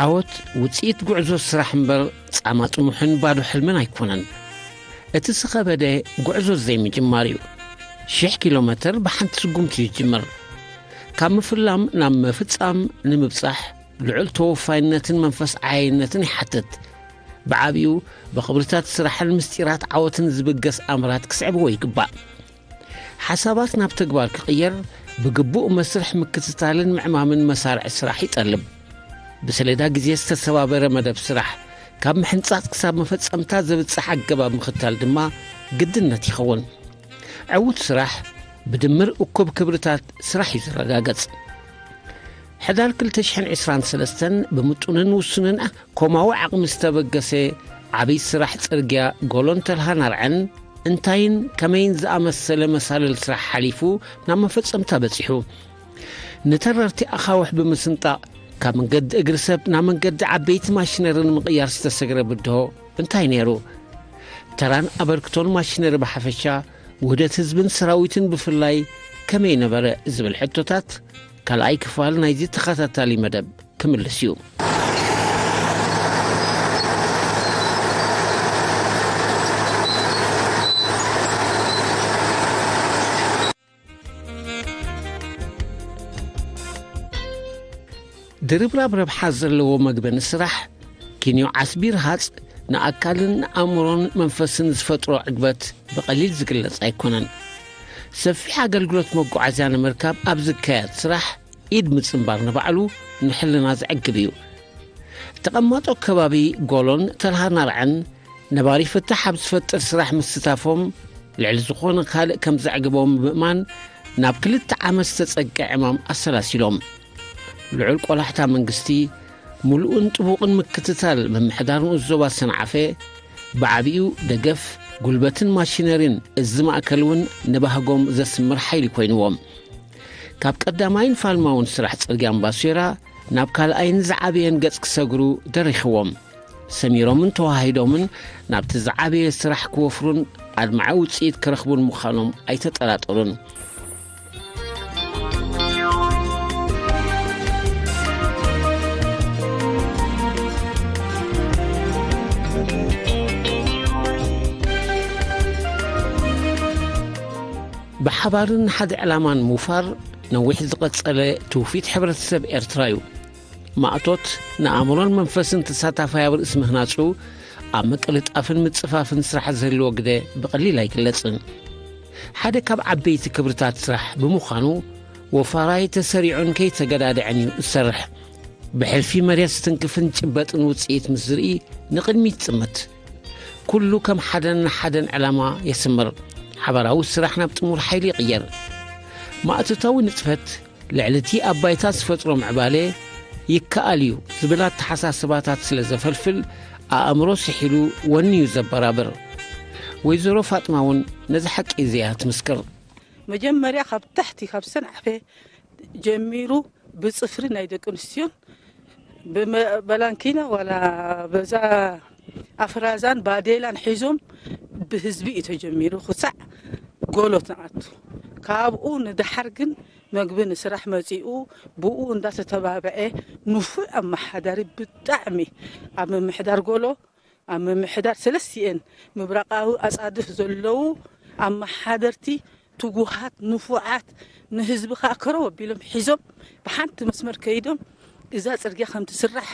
ዓወት ውጽኢት ጉዕዞ ስራሕ እምበር፣ ጻማ ጥሙሕን ባዶ ሕልምን ኣይኮነን። እቲ ዝኸበደ፣ ጉዕዞ ዘይምጅማር እዩ። ሽሕ ኪሎ ሜትር ብሓንቲ ስጉምቲ ይጅምር። ካብ ምፍላም ናብ ምፍጻም ንምብጻሕ፣ ልዑል ተወፋይነትን መንፈስ ዓያይነትን ይሓትት። ብዓቢኡ፣ ብኽብርታት ስራሕን ምስጢራት ዓወትን ዝብገስ ኣምራት ክስዕብዎ ይግባእ። ሓሳባት ናብ ተግባር ክቕየር፣ ብግቡእ መስርሕ ምክትታልን ምዕማምን መሳርዕ ስራሕ ይጠልብ። ብሰሌዳ ግዜ ዝተሰባበረ መደብ ስራሕ፣ ካብ ምሕንጻጽ ክሳብ መፈጸምታ ዘብጽሕ ኣገባብ ምኽታል ድማ ግድነት ይኸውን። ዕዉት ስራሕ፣ ብድምር እኩብ ክብርታት ስራሕ እዩ ዝረጋገጽ። ሕዳር ክልተ ሽሕን ዕስራን ሰለስተን ብምጡንን ውሱንን ኮማዊ ዓቕሚ ዝተበገሰ ዓብዪ ስራሕ ጽርግያ ጎሎን ተልሃን ኣርዐን፣ እንታይን ከመይን ዝኣመሰለ መሳልል ስራሕ ሓሊፉ ናብ መፈጸምታ በጺሑ። ንተረርቲ ኣኻውሕ ብምስንጣቕ፣ ካብ መንገዲ እግሪ ሰብ ናብ መንገዲ ዓበይቲ ማሽነሪ ንምቕያር ዝተሰግረ ብድሆ እንታይ ነይሩ? ተራን ኣበርክቶን ማሽነሪ ብሓፈሻ፣ ውህደት ህዝብን ሰራዊትን ብፍላይ ከመይ ነበረ? ዝብል ሕቶታት ካልኣይ ክፋል ናይዚ ተኸታታሊ መደብ ክምልስ እዩ። ድርብራብ ረብሓ ዘለዎ መግቢ ንስራሕ፣ ኪንዮ ዓስቢ ርሃጽ ንኣካልን ኣእምሮን መንፈስን ዝፈጥሮ ዕግበት ብቐሊል ዝግለጽ ኣይኮነን። ሰፊሕ ኣገልግሎት መጓዓዝያ ንምርካብ ኣብ ዝካየድ ስራሕ፣ ኢድ ምጽንባር ንባዕሉ ንሕልና ዘዕግብ እዩ። ተቐማጦ ከባቢ ጎሎን ተልሃናርዐን ነባሪ ፍታሕ ኣብ ዝፈጥር ስራሕ ምስታፎም፣ ልዕሊ ዝኾነ ካልእ ከም ዘዕግቦም ብምእማን፣ ናብ ክልተ ዓመት ዝተጸግዐ ዕማም ኣሰላሲሎም። ልዑል ቆላሕታ መንግስቲ፣ ምሉእን ጥቡቕን ምክትታል ምምሕዳር ንኡስ ዞባ ሰንዓፈ፣ ብዓቢኡ ደገፍ፣ ጉልበትን ማሽነሪን እዚ ማእከል እውን ንባህጎም ዘስምር ሓይሊ ኮይንዎም። ካብ ቀዳማይን ፋልማውን ስራሕ ጽርግያ እምባሶይራ ናብ ካልኣይን ዝዓበየን ገጽ ክሰግሩ ደሪኽዎም። ሰሚሮምን ተዋሂዶምን ናብቲ ዝዓበየ ስራሕ ክወፍሩን ኣድማዒ ውጽኢት ክረኽቡን ምዃኖም ኣይተጠራጠሩን። ብሓባርን ሓደ ዕላማን ምውፋር ነዊሕ ዝቐጸለ ትውፊት ሕብረተሰብ ኤርትራ እዩ። ማእቶት ንኣእምሮን መንፈስን ተሳታፋይ ኣብ ርእሲ ምህናጹ፣ ኣብ ምቅልጣፍን ምጽፋፍን ስራሕ ዝህልዎ ግደ ብቐሊል ኣይግለጽን። ሓደ ካብ ዓበይቲ ክብርታት ስራሕ ብምዃኑ፣ ወፋራይ ተሰሪዑን ከይተገዳድዐን እዩ ዝሰርሕ። ብሕልፊ መሬት ዝትንክፍን ጭበጥን ውጽኢት ምስ ዝርኢ ንቕድሚት ይጽምት። ኩሉ ከም ሓደን ንሓደን ዕላማ የስምር። ሓባራዊ ስራሕ ናብ ጥሙር ሓይሊ ይቕየር። ማእቶታዊ ንጥፈት ልዕሊ እቲ ኣብ ባይታ ዝፈጥሮ ምዕባለ ይከኣል እዩ ዝብል ኣተሓሳስባታት ስለ ዘፈልፍል፣ ኣእምሮ ስሒሉ ወኒ እዩ ዘበራብር። ወይዘሮ ፋጥማ እውን ነዚ ሓቂ እዚ እያ ትምስክር። መጀመርያ ካብ ታሕቲ፣ ካብ ሰንዓፈ ጀሚሩ፣ ብጽፍሪ ናይ ደቂ ኣንስትዮን ብመ-፣ በላንኪና ዋላ በዛ ኣፍራዛን ባዴላን ሒዞም ብህዝቢ እዩ ተጀሚሩ፣ ክሳዕ ጎሎት ንኣቱ። ካብኡ ንደሓር ግን መግቢ ንስራሕ መጺኡ ብኡ እንዳተተባብዐ ንፉዕ ኣመሓዳሪ ብጣዕሚ ኣብ ምምሕዳር ጎሎ ኣብ ምምሕዳር ሰለስቲኤን ምብራቓዊ ኣጻድፍ ዘለዉ ኣመሓደርቲ ትጉሃት ንፉዓት ንህዝቢ ከዓ ከረው ኣቢሎም ሒዞም ብሓንቲ መስመር ከይዶም እዛ ጽርግያ ከም ትስራሕ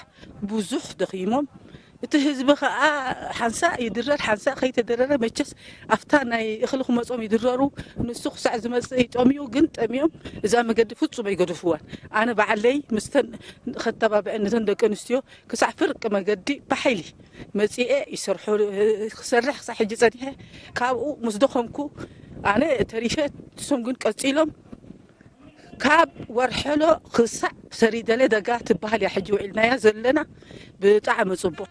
ብዙሕ ደኺሞም እቲ ህዝቢ ከዓ ሓንሳእ ይድረር ሓንሳእ ከይተደረረ መቸስ ኣብታ ናይ እኽሊ ክመጾም ይድረሩ ንሱ ክሳዕ ዝመጽእ ይጠምዩ ግን ጠምዮም እዛ መገዲ ፍጹም ኣይገድፍዋን ኣነ ባዕለይ ምስተን ከተባብዐ ነተን ደቂ ኣንስትዮ ክሳዕ ፍርቂ መገዲ ብሓይሊ መጺኤ ይሰርሑ ክሰርሕ ክሳዕ ሕጂ ጸኒሐ ካብኡ ምስ ደኸምኩ ኣነ ተሪፈ ንሶም ግን ቀጺሎም ካብ ወርሐሎ ክሳዕ ሰሪደለ ደጋ ትበሃል እያ ሕጂ ውዒልናያ ዘለና ብጣዕሚ ጽቡቕ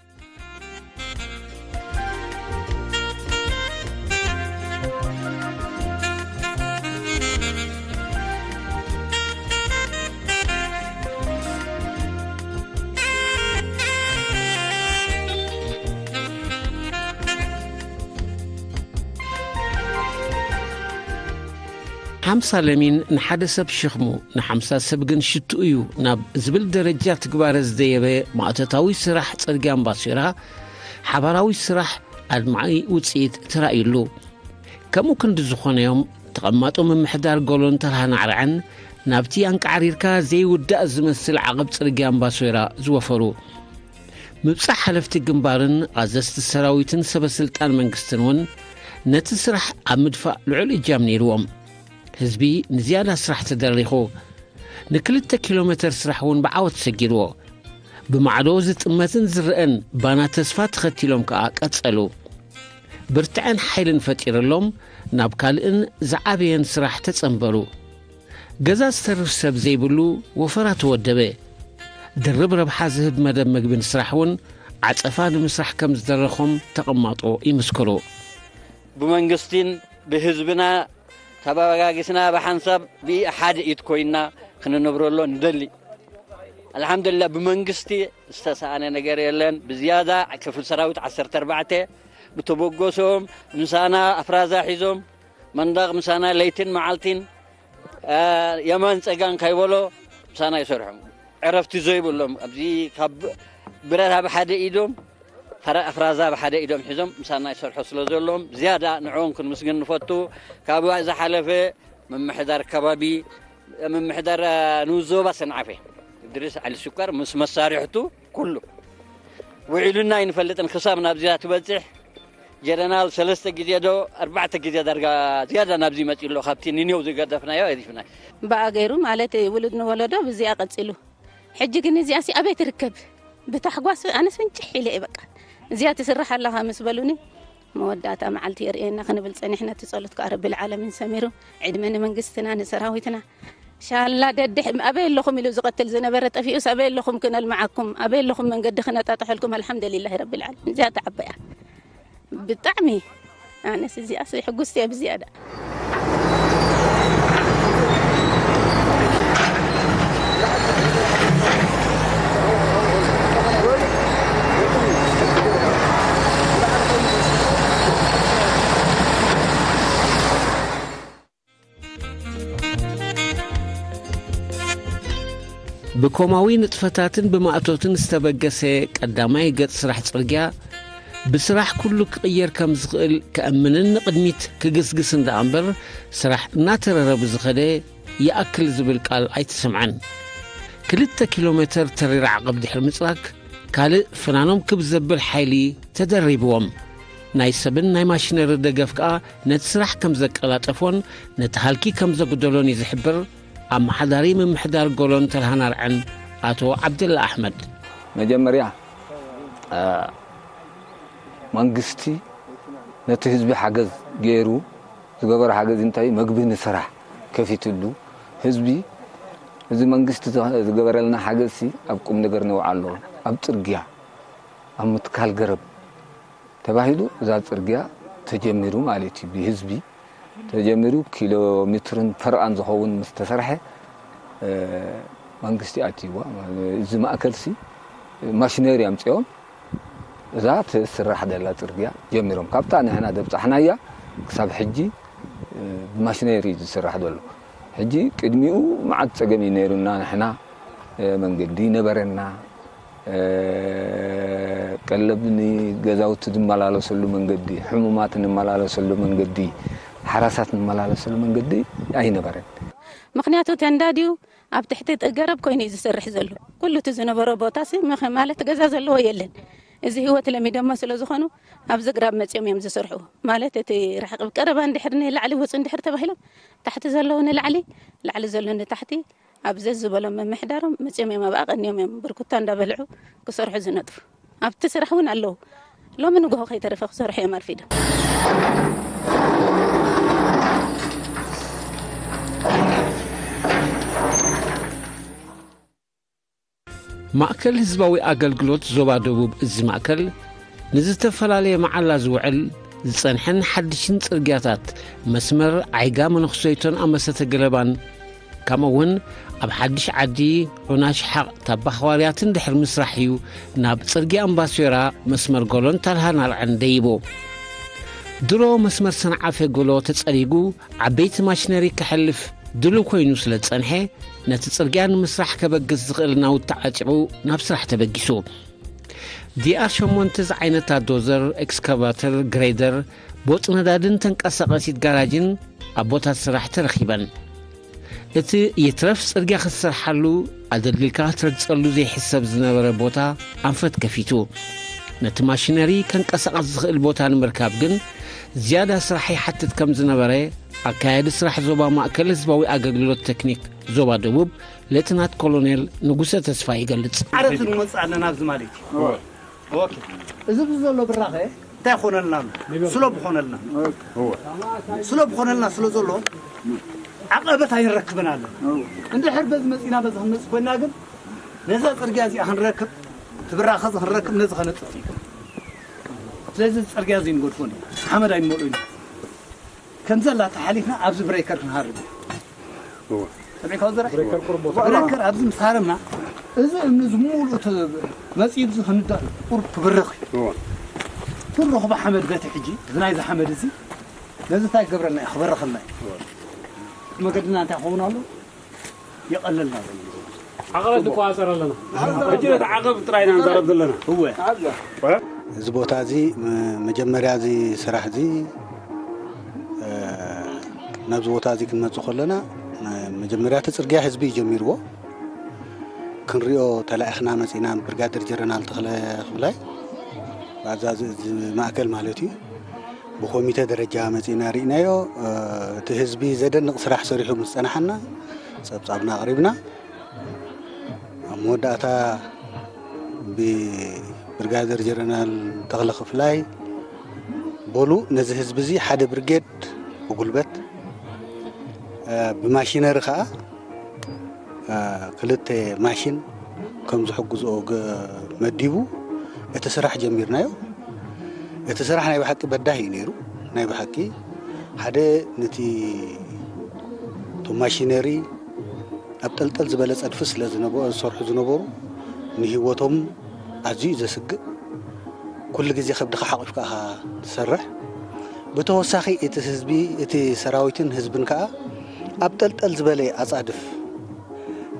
ሓምሳ ለሚን ንሓደ ሰብ ሸኽሙ ንሓምሳ ሰብ ግን ሽትኡ እዩ ናብ ዝብል ደረጃ ትግባረ ዝደየበ ማእቶታዊ ስራሕ ጽርግያ ኣምባሶራ ሓባራዊ ስራሕ ኣድማዒ ውፅኢት ተራእዩሉ። ከምኡ ክንዲ ዝኾነዮም ተቐማጦ ምምሕዳር ጎሎን ተርሃናዕርዐን ናብቲ ኣንቃዕሪርካ ዘይውዳእ ዝመስል ዓቐብ ጽርግያ ኣምባሶራ ዝወፈሩ ምብጻሕ ሓለፍቲ ግንባርን ኣዘዝቲ ሰራዊትን ሰበ ስልጣን መንግስትን እውን ነቲ ስራሕ ኣብ ምድፋእ ልዑል እጃም ነይርዎም። ህዝቢ ንዝያዳ ስራሕ ተደሪኹ ንክልተ ኪሎ ሜተር ስራሕ እውን ብዓወት ሰጊርዎ። ብማዕዶ ዝጥመትን ዝረአን ባና ተስፋ ተኸቲሎም ከኣ ቀጸሉ። ብርትዐን ሓይልን ፈጢርሎም ናብ ካልእን ዝዓበየን ስራሕ ተጸንበሩ። ገዛ ዝተርፍ ሰብ ዘይብሉ ወፈራ ተወደበ። ድርብ ረብሓ ዝህብ መደብ መግብን ስራሕ እውን ዓጸፋ ንምስራሕ ከም ዝደረኾም ተቐማጦ ይምስክሩ። ብመንግስቲን ብህዝብና ተባጋጊስና ብሓንሳብ ብሓደ ኢድ ኮይና ክንነብረሎ ንደሊ። ኣልሓምዱሊላህ ብመንግስቲ ዝተሰኣነ ነገር የለን። ብዝያዳ ክፍል ሰራዊት ዓሰርተ ኣርባዕተ ብተበገሶም ምሳና ኣፍራዛ ሒዞም መንደቕ ምሳና ለይትን መዓልትን የማን ጸጋም ከይበሎ ምሳና ይሰርሑ። ዕረፍቲ ዘይብሎም ኣብዚ ካብ ብረት ኣብ ሓደ ኢዶም ኣፍራዛ ኣብ ሓደ ኢዶም ሒዞም ምሳና ይሰርሑ ስለ ዘለዎም ዝያዳ ንዕኦም ክንምስግን ንፈቱ። ካብኡ ዝሓለፈ ምምሕዳር ከባቢ ምምሕዳር ንኡስ ዞባ ሰንዓፈ እድሪስ ዓሊ ሽኳር ምስ መሳርሕቱ ኩሉ ውዒሉና ኣይንፈልጥን ክሳብ ናብዚኣ ትበፅሕ ጀረናል ሰለስተ ግዜ ዶ ኣርባዕተ ግዜ ዳርጋ ዝያዳ ናብዚ መፂኡ ኣሎ ካብቲ ንኔው ዝገደፍናዮ ገዲፍና ብኣ ገይሩ ማለት ውሉድ ንወለዶ ብዚኣ ቀፂሉ ሕጂ ግን እዚኣሲ ኣበይ ትርከብ ብታሕጓስ ኣነስ ፍንጭሕ ኢለ እየ በቃ እዚኣ ትስራሕ ኣለኻ ምስ በሉኒ መወዳእታ መዓልቲ የርእየና ክንብል ጸኒሕና እቲ ጸሎት ከኣ ረቢ ልዓለሚን ሰሚሩ ዕድመ ንመንግስትና ንሰራዊትና ሻላ ደድሕ ኣበይ ኣለኹም ኢሉ ዝቐትል ዝነበረ ጠፊኡስ ኣበይ ኣለኹም ክነልምዓኩም ኣበይ ኣለኹም መንገዲ ክነጣጥሐልኩም ኣልሓምደሊላሂ ረቢ ልዓለሚን እዚኣ ተዓበያ ብጣዕሚ ኣነስ እዚኣስ ሕጉስቲ እየ ብዝያዳ ብኮማዊ ንጥፈታትን ብማእቶትን ዝተበገሰ ቀዳማይ ገጽ ስራሕ ጽርግያ ብስራሕ ኩሉ ክቕየር ከም ዝኽእል ከእምንን ንቕድሚት ክግስግስን ደኣ እምበር ስራሕ እናተረረ ብዝኸደ ይኣክል ዝብል ቃል ኣይተሰምዐን። ክልተ ኪሎ ሜተር ተሪር ዓቐብ ድሕሪ ምጽራግ ካልእ ፍናኖም ክብ ዘብል ሓይሊ ተደሪብዎም። ናይ ሰብን ናይ ማሽነሪ ደገፍ ከኣ ነቲ ስራሕ ከም ዘቀላጠፎን ነቲ ሃልኪ ከም ዘጉደሎን እዩ ዝሕብር ኣመሓዳሪ ምምሕዳር ጎሎን ተልሃናርዐን ኣቶ ዓብደላ ኣሕመድ። መጀመርያ መንግስቲ ነቲ ህዝቢ ሓገዝ ገይሩ ዝገበሮ ሓገዝ እንታይ መግቢ ንስራሕ ከፊትሉ ህዝቢ እዚ መንግስቲ ዝገበረልና ሓገዝሲ ኣብ ቁም ነገር ነውዓሎ ኣብ ፅርግያ ኣብ ምትካል ገረብ ተባሂሉ እዛ ፅርግያ ተጀሚሩ ማለት እዩ ብህዝቢ ተጀሚሩ ኪሎ ሜትርን ፈረቓን ዝኸውን ምስ ተሰርሐ መንግስቲ ኣትይዋ እዚ ማእከልሲ ማሽነሪ ኣምፅኦም እዛ ትስራሕ ዘላ ፅርግያ ጀሚሮም ካብታ ንሕና ዘብፃሕናያ ክሳብ ሕጂ ብማሽነሪ እዩ ዝስራሕ ዘሎ ሕጂ ቅድሚኡ መዓት ጸገም እዩ ነይሩና። ንሕና መንገዲ ነበረና፣ ቀለብ ንገዛውቲ ዝመላለሰሉ መንገዲ፣ ሕሙማት ንመላለሰሉ መንገዲ፣ ሓራሳት ንመላለሰሉ መንገዲ ኣይነበረን። ምኽንያቱ ተንዳ ድዩ ኣብ ትሕቲ ገረብ ኮይኑ እዩ ዝሰርሕ ዘሎ። ኩሉ እቲ ዝነበሮ ቦታ ሲ ማለት ገዛ ዘለዎ የለን። እዚ ህይወት ለሚዶሞ ስለ ዝኾኑ ኣብዚ ግራብ መፅዮም እዮም ዝሰርሑ። ማለት እቲ ርሕቕ ቀረባ እንድሕር ንላዕሊ ውፅ እንድሕር ተባሂሎም ታሕቲ ዘለዉ ንላዕሊ፣ ላዕሊ ዘሎ ንታሕቲ ኣብ ዘዝበሎም ምምሕዳሮም መፅዮም እዮም ኣብኣ ቀንዮም እዮም ብርኩታ እንዳበልዑ ክሰርሑ ዝነጥፉ። ኣብቲ ስራሕ እውን ኣለዉ። ሎሚ ንግሆ ከይተረፈ ክሰርሑ እዮም ኣርፊዶም። ማእከል ህዝባዊ ኣገልግሎት ዞባ ደቡብ እዚ ማእከል ንዝተፈላለየ መዓላ ዝውዕል ዝጸንሐን ሓድሽን ጽርግያታት መስመር ዓይጋ መነኽሰይቶን ኣመሰተ ገለባን ከምኡ እውን ኣብ ሓድሽ ዓዲ ዑና ሽሓቕ ታባ ሓዋርያትን ድሕሪ ምስራሕ እዩ ናብ ጽርግያ ኣምባሶራ መስመር ጎሎን ታልሃን ኣርዐን ደይቡ። ድሮ መስመር ሰንዓፈ ጎሎ ተጸሪጉ ዓበይቲ ማሽነሪ ከሕልፍ ድሉው ኮይኑ ስለ ዝጸንሐ ነቲ ጽርግያ ንምስራሕ ከበግስ ዝኽእል ናውቲ ዓጺቑ ናብ ስራሕ ተበጊሱ። ዲኣር ሸሞንተ ዝዓይነታ ዶዘር፣ ኤክስካቫተር፣ ግሬደር፣ ቦጥ ነዳድን ተንቀሳቐሲት ጋራጅን ኣብ ቦታ ስራሕ ተረኺበን። እቲ ይትረፍ ጽርግያ ክትሰርሓሉ ኣደልድልካ ክትረግጸሉ ዘይሕሰብ ዝነበረ ቦታ ኣንፈት ከፊቱ። ነቲ ማሽነሪ ከንቀሳቐስ ዝኽእል ቦታ ንምርካብ ግን ዝያዳ ስራሕ ይሓትት ከም ዝነበረ ኣካያዲ ስራሕ ዞባ ማእከል ህዝባዊ ኣገልግሎት ቴክኒክ ዞባ ደቡብ ሌትናት ኮሎኔል ንጉሰ ተስፋ ይገልጽ። ዓረብቲ ንመጽእ ኣለና ኣብዚ ማለት እዩ። ኦኬ። እዚ ብዙ ዘሎ ብራኸ እንታይ ኾነልና ኣሎ? ስሎብ ኾነልና። ስሎብ ኾነልና ስለ ዘሎ ዓቐበት ኣይንረክብን ኣለን። እንድሕር በዚ መጺና በዚ ክንመጽእ ኮይና ግን ነዛ ጽርግያ እዚኣ ክንረክብ፣ እቲ ብራኸ እዚ ክንረክብ ነዚ ከነጥፍ እዩ። ስለዚ እዚ ጽርግያ እዚ ንገድፎ ኢና። ሓመድ ኣይንመልኦ ኢና። ከምዘላ ተሓሊፍና ኣብዚ ብሬከር ክንሃርም እዩ። እወ። ሰሚዕካ ወዘረ? ብሬከር ኣብዚ ምስ ሃረምና እዚ እምኒ ዝሙሉ እቲ መጺኡ እዚ ክንዳእ ቁሩብ ክብርኽ እዩ። እወ። ክንረኽቦ ሓመድ በቲ ሕጂ እዚ ናይዚ ሓመድ እዚ ነዚ እንታይ ክገብረልና እዩ? ክበርኸልና እዩ። መገድና እንታይ ክኸውን ኣሎ? የቐለልና ዘሎ። ዓቐበት ንቆጻጸር ኣለና። ሕጂ ነቲ ዓቐብ ጥራይ ኢና ንዛረብ ዘለና። እወ። እዚ ቦታ እዚ መ- መጀመርያ እዚ ስራሕ እዚ እ፣ ናብዚ ቦታ እዚ ክንመጽእ ከለና መጀመርያ እቲ ጽርግያ ህዝቢ እዩ ጀሚርዎ። ክንሪኦ ተላኢኽና መጺና ብርጋደር ጀረናል ተኽለ ክፍላይ ብኣዛዚ እዚ ማእከል ማለት እዩ ብኮሚተ ደረጃ መጺና ርኢናዮ። እቲ ህዝቢ ዘደንቕ ስራሕ ሰሪሑ ምስ ጸናሓና ጸብጻብና ኣቕሪብና ኣብ መወዳእታ ብብርጋደር ጀነራል ተኽለ ክፍላይ በሉ ነዚ ህዝቢ እዚ ሓደ ብርጌድ ብጉልበት ብማሽነሪ ከዓ ክልተ ማሽን ከም ዝሕግዝኦ መዲቡ እቲ ስራሕ ጀሚርናዮ። እቲ ስራሕ ናይ ብሓቂ በዳሂ እዩ ነይሩ። ናይ ብሓቂ ሓደ ነቲ እቶም ማሽነሪ ኣብ ጠልጠል ዝበለ ፀድፊ ስለ ዝነበ ዝሰርሑ ዝነበሩ ንህይወቶም ኣዝዩ እዩ ዘስግእ። ኩሉ ግዜ ከብድኻ ሓቒፍካ ኢኻ ትሰርሕ። ብተወሳኺ እቲ ህዝቢ እቲ ሰራዊትን ህዝብን ከዓ ኣብ ጠልጠል ዝበለ ኣፃድፍ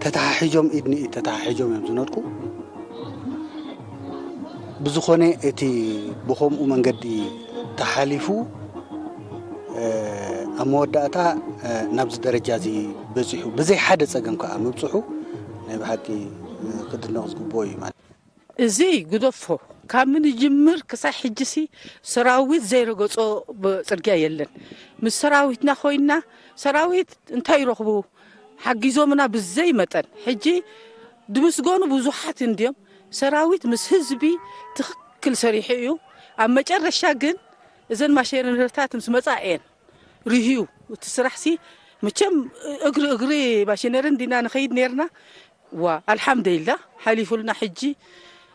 ተተሓሒዞም ኢድ ንኢድ ተተሓሒዞም እዮም ዝነጥቁ። ብዝኾነ እቲ ብኸምኡ መንገዲ ተሓሊፉ ኣብ መወዳእታ ናብዚ ደረጃ እዚ በፂሑ ብዘይ ሓደ ፀገም ከዓ ምብፅሑ ናይ ብሓቂ ክድነቕ ዝግብኦ እዩ ማለት እዩ። እዚ ግደፎ ካብ ምንጅምር ክሳብ ሕጂሲ ሰራዊት ዘይረገጾ ጽርግያ የለን። ምስ ሰራዊትና ኮይና ሰራዊት እንታይ ይረኽቡ ሓጊዞምና ብዘይ መጠን ሕጂ ድምስገኑ ብዙሓት እንድዮም። ሰራዊት ምስ ህዝቢ ትኽክል ሰሪሑ እዩ። ኣብ መጨረሻ ግን እዘን ማሽነሪታት ምስ መጻ እየን ርህዩ እቲ ስራሕሲ መቸም እግሪ እግሪ ማሽነሪ እንዲና ንኸይድ ነርና። ዋ ኣልሓምደይላ ሓሊፉልና ሕጂ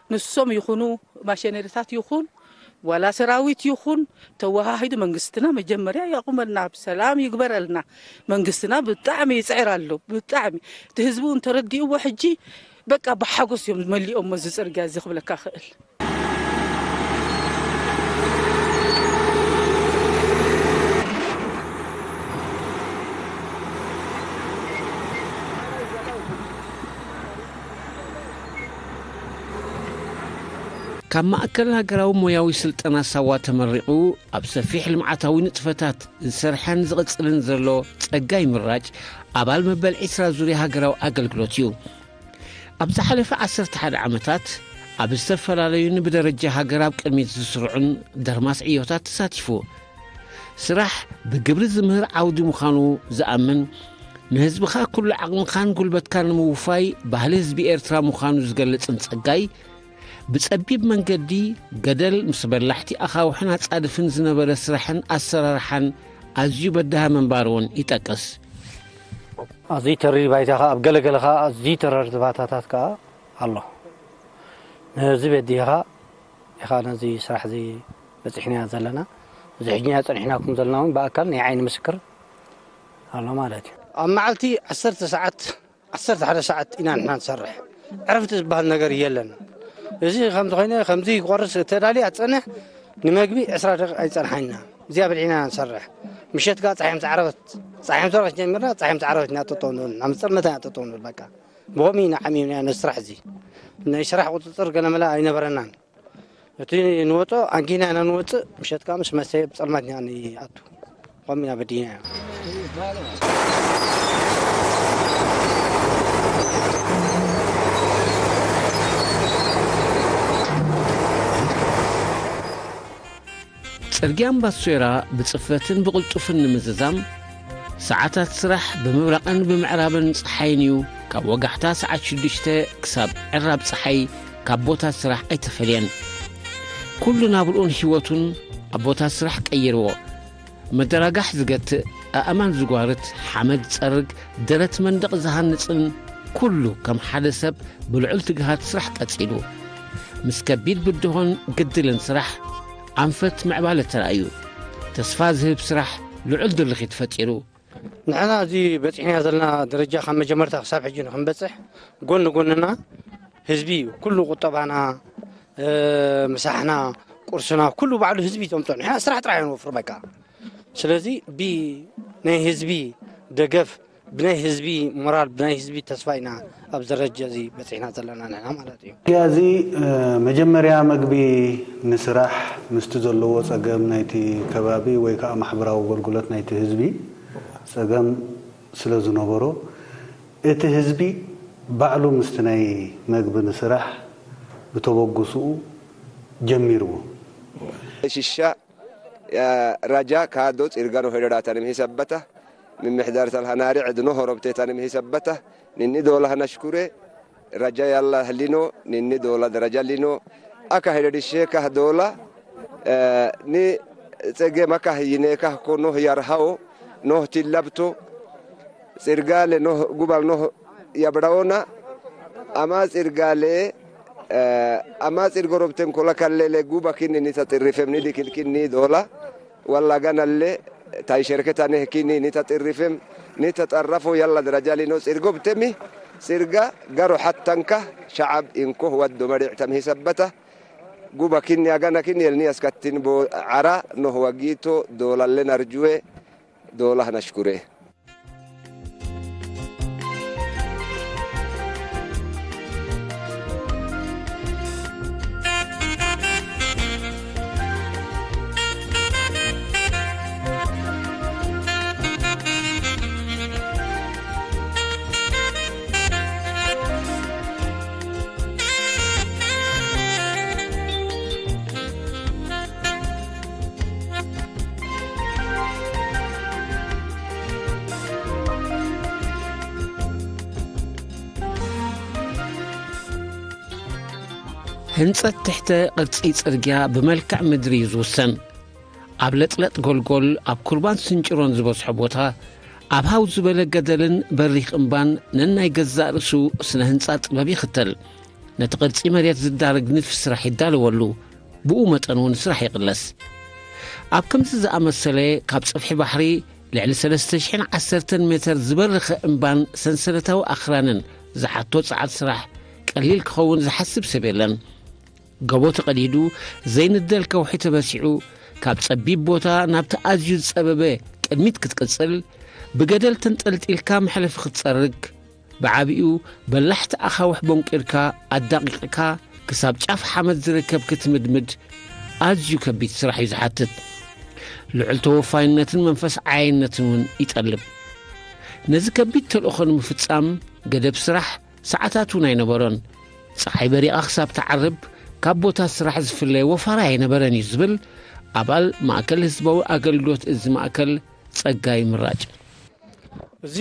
ንሶም ይኹኑ ማሽነሪታት ይኹን ዋላ ሰራዊት ይኹን ተወሃሂዱ መንግስትና መጀመርያ ያቁመልና ብሰላም ይግበረልና። መንግስትና ብጣዕሚ ይፅዕር ኣሎ ብጣዕሚ እቲ ህዝቡ እንተረዲእዎ ሕጂ በቃ ብሓጎስ እዮም መሊኦሞ እዚ ፅርግያ እዚ ክብለካ ክእል። ካብ ማእከል ሃገራዊ ሞያዊ ስልጠና ሳዋ ተመሪቑ ኣብ ሰፊሕ ልምዓታዊ ንጥፈታት ዝሰርሐን ዝቕጽልን ዘሎ ጸጋይ ምራጭ፣ ኣባል መበል ዕስራ ዙርያ ሃገራዊ ኣገልግሎት እዩ። ኣብ ዝሓለፈ ዓሰርተ ሓደ ዓመታት ኣብ ዝተፈላለዩ ንብደረጃ ሃገር ኣብ ቅድሚት ዝስርዑን ደርማስ ዕዮታት ተሳቲፉ። ስራሕ ብግብሪ ዝምህር ዓውዲ ምዃኑ ዝኣምን፣ ንህዝብኻ ኩሉ ዓቕምኻን ጉልበትካን ንምውፋይ ባህሊ ህዝቢ ኤርትራ ምዃኑ ዝገልጽን ጸጋይ፣ ብጸቢብ መንገዲ ገደል ምስ በላሕቲ ኣኻውሕን ኣጻድፍን ዝነበረ ስራሕን ኣሰራርሓን ኣዝዩ በዳሂ ምንባሩ እውን ይጠቅስ። ኣዝዩ ተሪር ባይታ ከኣ ኣብ ገለ ገለ ከኣ ኣዝዩ ተረርቲ ባታታት ከኣ ኣሎ። ነዚ በዲህኻ ኢኻ ነዚ ስራሕ እዚ በጺሕናዮ ዘለና። እዚ ሕጂ ጸኒሕናኩም ዘለና እውን ብኣካል ናይ ዓይኒ ምስክር ኣሎ ማለት እዩ። ኣብ መዓልቲ ዓሰርተ ሰዓት፣ ዓሰርተ ሓደ ሰዓት ኢና ንሕና ንሰርሕ። ዕረፍቲ ዝበሃል ነገር የለን። እዚ ከምዚ ኮይነ፣ ከምዚ ክቆርስ ተዳልዩ ኣትጸንሕ፣ ንመግቢ ዕስራ ደቂቕ ኣይጸንሓና። እዚኣ በሊዕና ንሰርሕ። ምሸት ከኣ ጸሓይ ምስ ዓረበት፣ ጸሓይ ምስ ዓረበት ጀሚርና፣ ጸሓይ ምስ ዓረበት ኢና ጠጠው ንብል፣ ናብ ጽልመት ኢና ጠጠው ንብል በቃ። ብኸምኡ ኢና ዓሚምና ነዚ ስራሕ እዚ። ናይ ስራሕ ቁጽጽር ገለ መለ ኣይነበረናን። እቲ ንወጾ ኣንጊና ኢና ንወጽእ፣ ምሸት ከኣ ምስ መሰየ ብጸልማት ኢና ንኣቱ። ከምኡ ኢና በዲህና ኢና። ጽርግያ ኣምባሶራ ብጽፈትን ብቕልጡፍን ንምዝዛም፣ ሰዓታት ስራሕ ብምብራቕን ብምዕራብን ጸሓይን እዩ። ካብ ወጋሕታ ሰዓት ሽዱሽተ ክሳብ ዕራብ ጸሓይ ካብ ቦታ ስራሕ ኣይተፈልየን። ኩሉ ናብርኡን ህይወቱን ኣብ ቦታ ስራሕ ቀይርዎ። መደራጋሕ ዝገትእ፣ ኣእማን ዝጓርት፣ ሓመድ ዝጸርግ፣ ደረት መንደቕ ዝሃንጽን ኩሉ ከም ሓደ ሰብ ብልዑል ትግሃት ስራሕ ቀጺሉ። ምስ ከቢድ ብድሆን ግድልን ስራሕ ኣንፈት ምዕባለ ተራእዩ። ተስፋ ዝህብ ስራሕ ልዑል ድርኺት ፈጢሩ። ንሕና እዚ በጺሕና ዘለና ደረጃ ካብ መጀመርታ ክሳብ ሕጂ ንክንበጽሕ ጎኒ ጎንና ህዝቢ እዩ። ኩሉ ቁጠባና፣ እ፣ ምሳሕና፣ ቁርስና፣ ኩሉ ባዕሉ ህዝቢ እዩ ዘምጽኦ። ንሕና ስራሕ ጥራሕ እዩ ንወፍር በቃ። ስለዚ ብናይ ህዝቢ ደገፍ፣ ብናይ ህዝቢ ሞራል፣ ብናይ ህዝቢ ተስፋ ኢና ኣብ ደረጃ እዚ በጺሕና ዘለና ንሕና ማለት እዩ። እዚ፣ እ፣ መጀመርያ መግቢ ንስራሕ ምስቲ ዘለዎ ጸገም ናይቲ ከባቢ ወይ ከዓ ማሕበራዊ ኣገልግሎት ናይቲ ህዝቢ ጸገም ስለ ዝነበሮ፣ እቲ ህዝቢ ባዕሉ ምስቲ ናይ መግቢ ንስራሕ ብተበግስኡ ጀሚርዎ። ሽሻ፣ ያ፣ ራጃ ካዶ ጽርጋ ነው ሄደዳታ ንምሂሰበታ፣ ምምሕዳር ተልሃናሪ ዕድኖ ሆሮብቴታ ንምሂሰበታ፣ ንኒ ዶላ ነሽኩሬ፣ ራጃ ያላ ህሊኖ፣ ንኒ ዶላ ደረጃ ሊኖ፣ ኣካ ሄደድ ሼካ ዶላ፣ እ፣ ኒ ጸገ መካ ህይኔካ ኮ ኖህ ያርሃዎ፣ ኖህ ቲላብቶ፣ ጽርጋለ ኖህ ጉባል ኖህ ያብራዎና፣ ኣማ ጽርጋለ፣ እ፣ ኣማ ጽርጎ ሮብተን ኮላ ካለለ ጉባ ኪኒ ኒ ተጥሪፈም ኒ ዲክል ኪኒ ዶላ፣ ወላ ጋናለ ታይ ሸርከታ ነህ ኪኒ ኒ ተጥሪፈም ኒ ተጠረፎ ያላ ደረጃ ሊኖ ጽርጎ ብተሚ፣ ጽርጋ ጋሮ ሓታንካ ሸዓብ ኢንኮህ ወዶ መሪዕ ተምሂ ሰበታ፣ ጉባ ኪኒ ኣጋና ኪኒ የልኒ ያስካቲን ቦ ዓራ ኖህ ዋጊቶ ዶላለ ናርጅዌ ዶላህ ናሽኩሬ። ህንጸት ትሕተ ቅርጺ ጽርግያ ብመልክዕ ምድሪ እዩ ዝውሰን። ኣብ ለጥለጥ ጎልጎል፣ ኣብ ኩርባን ስንጭሮን ዝበዝሖ ቦታ፣ ኣብ ሃው ዝበለ ገደልን በሪኽ እምባን ነናይ ገዛእ ርእሱ ስነ ህንጻ ጥበብ ይኽተል። ነቲ ቅርጺ መሬት ዝዳረግ ንድፊ ስራሕ ይዳለወሉ፣ ብኡ መጠን እውን ስራሕ ይቕለስ። ኣብ ከምዚ ዝኣመሰለ ካብ ጽፍሒ ባሕሪ ልዕሊ ሰለስተ ሽሕን ዓሰርተን ሜተር ዝበረኸ እምባን ሰንሰለታዊ ኣኽራንን ዝሓቶ ጸዓት ስራሕ ቀሊል ክኸውን ዝሓስብ ሰብ የለን። ገቦ ተቐዲዱ፣ ዘይንደል ከውሒ ተበሲዑ፣ ካብ ጸቢብ ቦታ ናብቲ ኣዝዩ ዝጸበበ ቅድሚት ክትቅጽል፣ ብገደል ተንጠልጢልካ መሕለፊ ክትጸርግ፣ ብዓቢኡ በላሕቲ ኣኻውሕ ቦንቂርካ ኣዳቒቕካ ክሳብ ጫፍ ሓመድ ዝርከብ ክትምድምድ ኣዝዩ ከቢድ ስራሕ እዩ ዝሓትት። ልዑል ተወፋይነትን መንፈስ ዓያይነትን እውን ይጠልብ። ነዚ ከቢድ ተልእኾ ንምፍጻም ገደብ ስራሕ ሰዓታት እውን ኣይነበሮን። ጸሓይ በሪቓ ክሳብ ትዓርብ ካብ ቦታ ስራሕ ዝፍለ ወፋራ ኣይነበረን እዩ ዝብል ኣባል ማእከል ህዝባዊ ኣገልግሎት እዚ ማእከል ጸጋይ ምራጭ። እዚ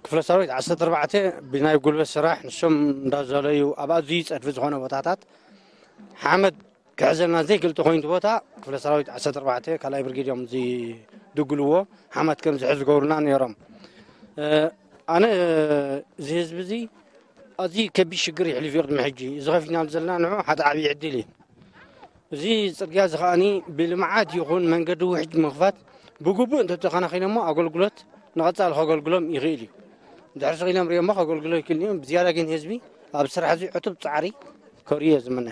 ክፍለ ሰራዊት ዓሰርተ ኣርባዕተ ብናይ ጉልበት ስራሕ ንሶም እንዳዘለዩ ኣብ ኣዝዩ ጸድፊ ዝኾነ ቦታታት ሓመድ ክሕዘልና ዘይክእል ተኾይኑ እቲ ቦታ ክፍለ ሰራዊት ዓሰርተ ኣርባዕተ ካልኣይ ብርጌድ እዮም ዝድግልዎ ሓመድ ከም ዝሕዝ ዝገብሩና ነይሮም። ኣነ እዚ ህዝቢ እዚ ኣዝዩ ከቢድ ሽግር ይሕልፍ እዩ። ቅድሚ ሕጂ እዚ ከፊትና ዘለና ንዑ ሓደ ዓብዪ ዕድል እዩ። እዚ ጽርግያ እዚ ከኣኒ ብልምዓት ይኹን መንገዲ ውሕጅ ምኽፋት ብግቡእ እንተተኸናኺኖሞ ኣገልግሎት ንቐጻሊ ከገልግሎም ይኽእል እዩ። እንድሕር ስኺሎም ሪኦሞ ከገልግሎ ይክእል እዩ። ብዝያዳ ግን ህዝቢ ኣብ ስራሕ እዚ ዕቱብ ጻዕሪ ከርእዮ ዝምነ።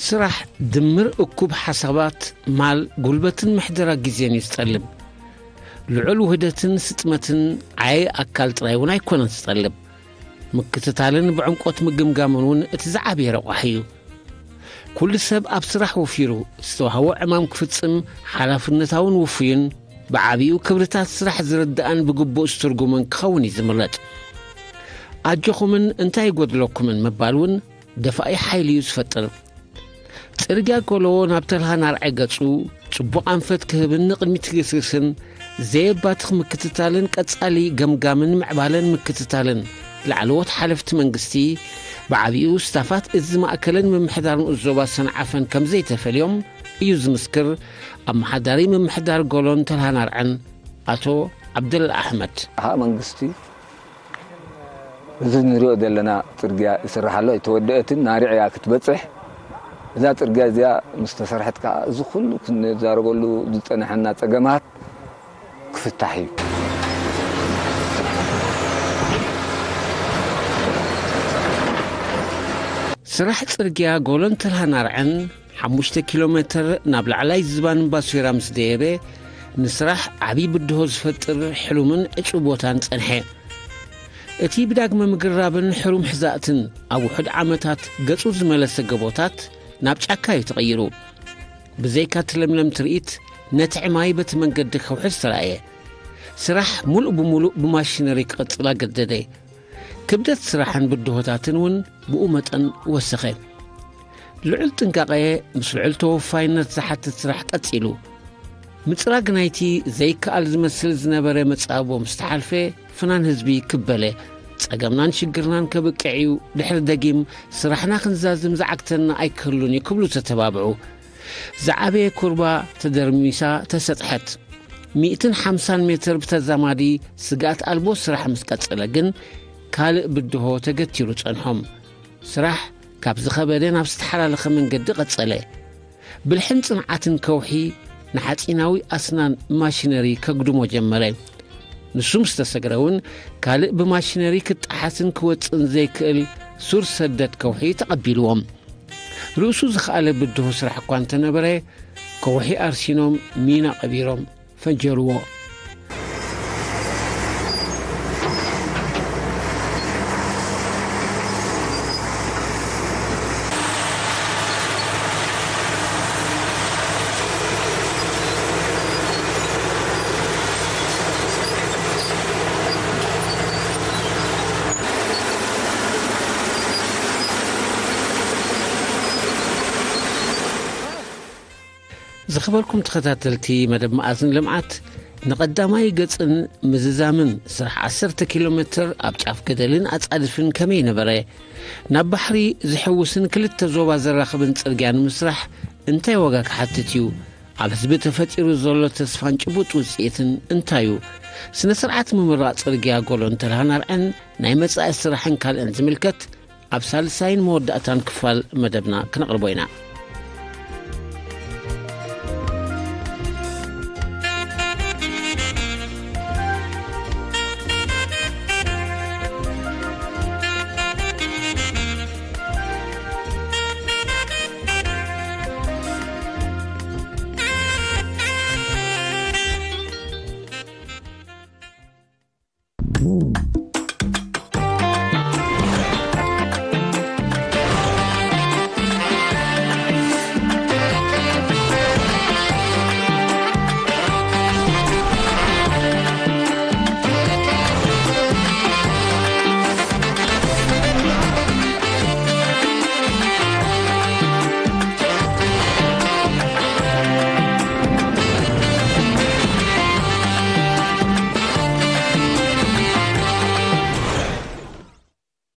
ስራሕ ድምር እኩብ ሓሳባት፣ ማል፣ ጉልበትን ምሕደራ ግዜን እዩ ዝጠልብ። ልዑል ውህደትን ስጥመትን ዓይ ኣካል ጥራይ እውን ኣይኮነን ዝጠልብ። ምክትታልን ብዕምቆት ምግምጋምን እውን እቲ ዝዓበየ ረቋሒ እዩ። ኩሉ ሰብ ኣብ ስራሕ ወፊሩ ዝተዋህቦ ዕማም ክፍጽም ሓላፍነታውን ውፉይን ብዓቢኡ ክብርታት ስራሕ ዝርዳእን ብግቡእ ዝትርጉምን ክኸውን እዩ ዝምረጽ። ኣጆኹምን እንታይ ይጎድለኩምን ምባል እውን ደፋኢ ሓይሊ እዩ ዝፈጥር። ጽርግያ ጎሎ ናብ ተልሃ ናርዐ ገጹ ጽቡቕ ኣንፈት ክህብን ንቕድሚት ክግስግስን ዘየባትኽ ምክትታልን ቀጻሊ ገምጋምን ምዕባለን ምክትታልን ላዕለዎት ሓለፍቲ መንግስቲ ብዓቢኡ ስታፋት እዚ ማእከልን ምምሕዳር ንኡስ ዞባ ሰንዓፈን ከም ዘይተፈልዮም እዩ ዝምስክር ኣመሓዳሪ ምምሕዳር ጎሎን ተልሃ ናርዐን ኣቶ ዓብደላ ኣሕመድ። ከዓ መንግስቲ እዚ ንሪኦ ዘለና ጽርግያ ይስራሕ ኣሎ፣ ኣይተወደአትን፣ ናሪዕ እያ ክትበጽሕ። እዛ ጽርግያ እዚኣ ምስ ተሰርሐት ከዓ እዚ ኩሉ ክንዛረበሉ ዝጸንሐና ጸገማት ክፍታሕ እዩ። ስራሕ ጽርግያ ጎሎን ተልሃ ናርዐን ሓሙሽተ ኪሎ ሜትር ናብ ላዕላይ ዝባን ባሱራ ምስ ደየበ፣ ንስራሕ ዓብዪ ብድሆ ዝፈጥር ሕሉምን ዕጹው ቦታን ጸንሐ። እቲ ብዳግመ ምግራብን ሕሩም ሕዛእትን ኣብ ውሑድ ዓመታት ገጹ ዝመለሰ ገቦታት ናብ ጫካ እዩ ተቐይሩ። ብዘይካ እቲ ለምለም ትርኢት፣ ነቲ ዕማይ በቲ መንገዲ ከውሒ ዝተራእየ። ስራሕ ሙሉእ ብሙሉእ ብማሽነሪ ክቕጽል ኣገደደ። ክብደት ስራሕን ብድሆታትን እውን ብኡ መጠን ወሰኸ። ልዑል ጥንቃቐ ምስ ልዑል ተወፋይነት ዝሓትት ስራሕ ቀጺሉ። ምጽራግ ናይቲ ዘይከኣል ዝመስል ዝነበረ መጻብቦ ምስ ተሓልፈ፣ ፍናን ህዝቢ ክበለ፣ ጸገምናን ሽግርናን ከብቅዕ እዩ፣ ድሕሪ ደጊም ስራሕና ክንዛዝም ዝዓግተና ኣይክህሉን እዩ ክብሉ ተተባብዑ። ዝዓበየ ኩርባ ተደርሚሳ ተሰጥሐት። ሚእትን ሓምሳን ሜትር ብተዛማዲ ስግኣት ኣልቦ ስራሕ ምስ ቀጸለ ግን፣ ካልእ ብድሆ ተገቲሩ ጸንሖም። ስራሕ ካብ ዝኸበደ ናብ ዝተሓላለኸ መንገዲ ቀጸለ። ብልሕን ጽንዓትን ከውሒ ንሓጺናዊ ኣስናን ማሽነሪ ከጉድሞ ጀመረ። ንሱ ምስ ተሰግረ እውን ካልእ ብማሽነሪ ክጠሓስን ክወጽእን ዘይክእል ሱር ሰደድ ከውሒ ተቐቢልዎም። ርእሱ ዝኸኣለ ብድሆ ስራሕ እኳ እንተነበረ፣ ከውሒ ኣርሲኖም ሚና ቀቢሮም ፈንጀርዎ። ዝኸበርኩም ተኸታተልቲ መደብ መኣዝን ልምዓት፣ ንቐዳማይ ገጽን ምዝዛምን ስራሕ ዓሰርተ ኪሎ ሜትር ኣብ ጫፍ ገደልን ኣጻድፍን ከመይ ነበረ? ናብ ባሕሪ ዝሕውስን ክልተ ዞባ ዘራኽብን ጽርግያ ንምስራሕ እንታይ ዋጋ ክሓትት እዩ? ኣብ ህዝቢ ተፈጢሩ ዘሎ ተስፋን ጭቡጥ ውጽኢትን እንታይ እዩ? ስነ ስርዓት ምምራቕ ጽርግያ ጎሎን ተልሃን ኣርዐን ናይ መጻኢ ስራሕን ካልእን ዝምልከት ኣብ ሳልሳይን መወዳእታን ክፋል መደብና ክነቕርቦ ኢና።